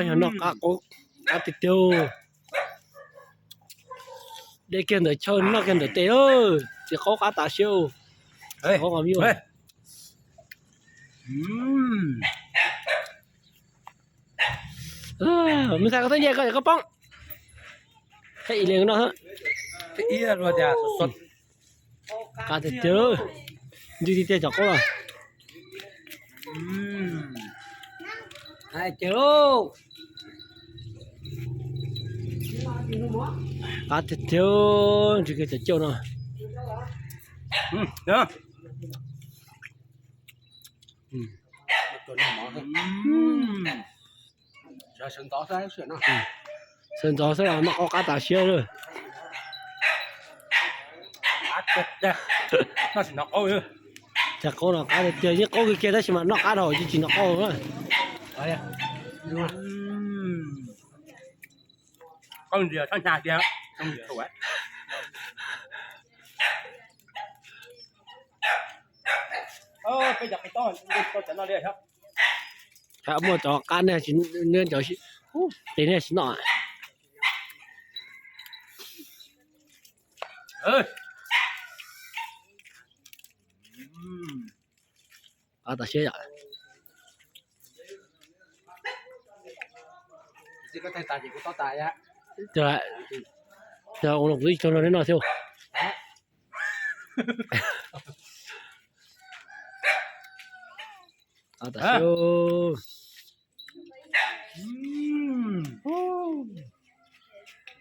Yog noj qab qaub qab tiag tiag. Dej kiag ntawm chaw noj kiag ntawm tes, txiv qaub qab tas siab. Me ntxhais koj twb nyiam koj es koj poob. Qab tiag tiag, ntswg tiag tiag cov qaub los. Qab tiag tiag, ntswg kiag cov cauj no. Sawv ntxov xwb los noj qaub qab tas siab lawm. Txiv qaub no qab tiag tiag, yeej qaub kiag kiag tab sis mas noj qab dhau tsis tsis noj qaub na. Muaj cov qab ne, qis ne tsis noj. Qab tas siab yom. Ua los kuv ib tug no neb noj thiab. Qab tas siab.